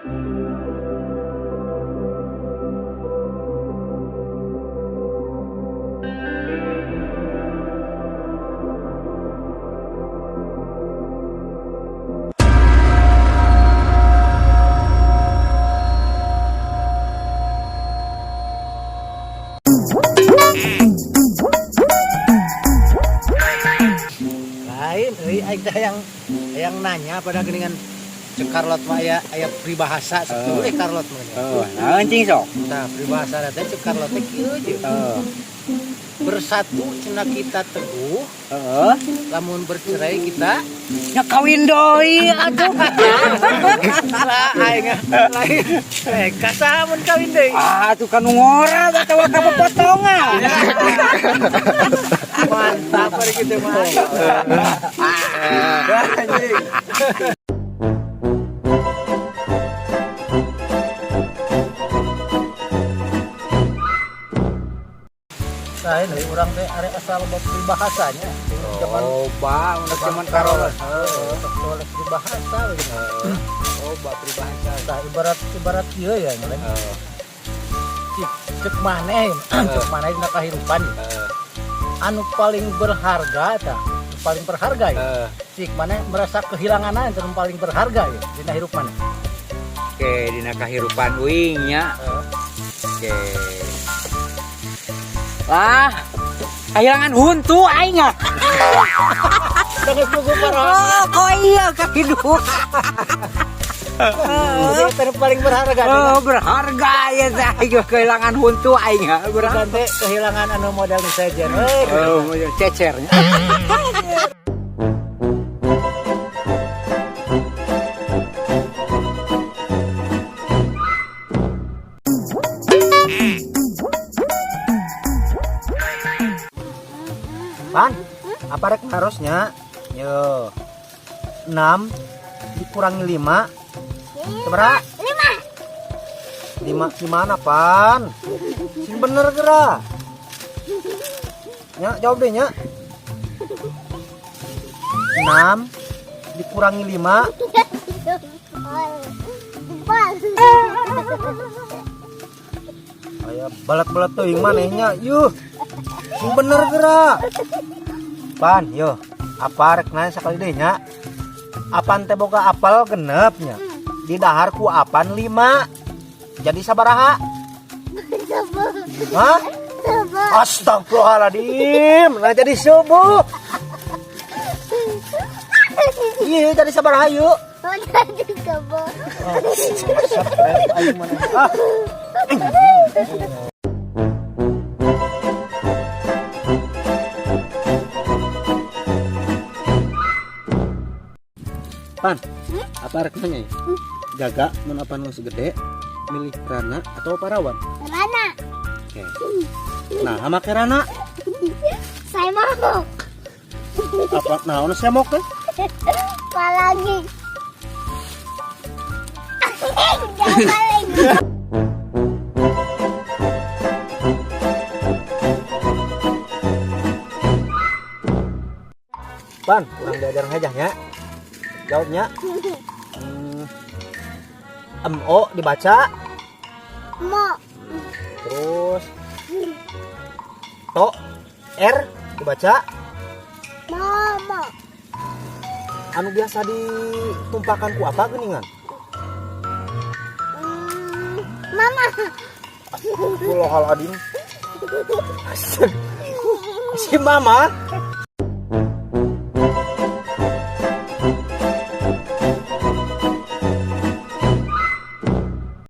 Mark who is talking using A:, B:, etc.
A: Lain euy, aing teh yang yang nanya pada geuningan cek Carlot mah aya aya peribahasa sakieu
B: Oh.
A: eh Carlot mah.
B: Oh, naon, cing, sok?
A: Nah, peribahasa teh cek Carlot teh kieu je. Bersatu cenah kita teguh, lamun bercerai kita
B: Nya kawin deui atuh.
A: Lah, aing lain. Eh, ka saha mun kawin deui?
B: Ah, tuh kan ngora atawa ka potongan.
A: Mantap ari kitu mah.
B: Anjing.
A: Lain euy, urang teh ari asal loba peribahasanya. Zaman
B: Loba udah zaman karolos.
A: Heeh, sok peribahasa gitu.
B: Loba peribahasa.
A: Nah, ibarat ibarat ieu ya, ngelen. Cek cek maneh, cek maneh dina kahirupan. Anu paling berharga tah, paling berharga ya. Cik maneh merasa kehilangan anu paling berharga ya dina hirup maneh?
B: Oke, dina kahirupan uing nya. Oke. Lah, kehilangan huntu aing ah.
A: Geus buku parah.
B: Oh, kok iya kahidup.
A: Jadi anu paling berharga.
B: Oh, berharga ya teh aing kehilangan huntu aing ah. Berharga.
A: Bukan teh kehilangan anu modal nu sejen. Euy.
B: Oh, cecernya.
A: Pan, apa rek harusnya? Yo. 6 dikurangi 5 seberapa?
C: 5.
A: 5 gimana, Pan? Sing bener geura. Nya, jawab deh nya. 6 dikurangi 5.
C: Jempol.
A: Aya balat-balat teuing maneh nya. Yuh. Sing bener geura. Pan, yo. Apa rek nanya sekali deh nya? Apan teh boga apel 6 nya. Didahar ku apan 5. Jadi sabaraha?
C: 10.
A: Hah?
C: 10.
A: Astagfirullahaladzim. Nah, jadi subuh. Iya, jadi sabaraha yuk?
C: Jadi 10.
A: Oh, aing mana? Ah. Pan, apa rek nanya ya? Jaga mun apan geus gede milih rana atau parawan?
C: Rana.
A: Oke. Nah, make rana.
C: Saya mau.
A: Apa naon semok teh?
C: Apalagi. Jangan paling.
A: Pan, kurang diajar ngejahnya. Jawabnya. MO dibaca.
C: Mo.
A: Terus to R dibaca.
C: Momo.
A: Anu biasa ditumpakan ku apa geuningan?
C: Mama.
A: Astagfirullahaladzim. Si mama.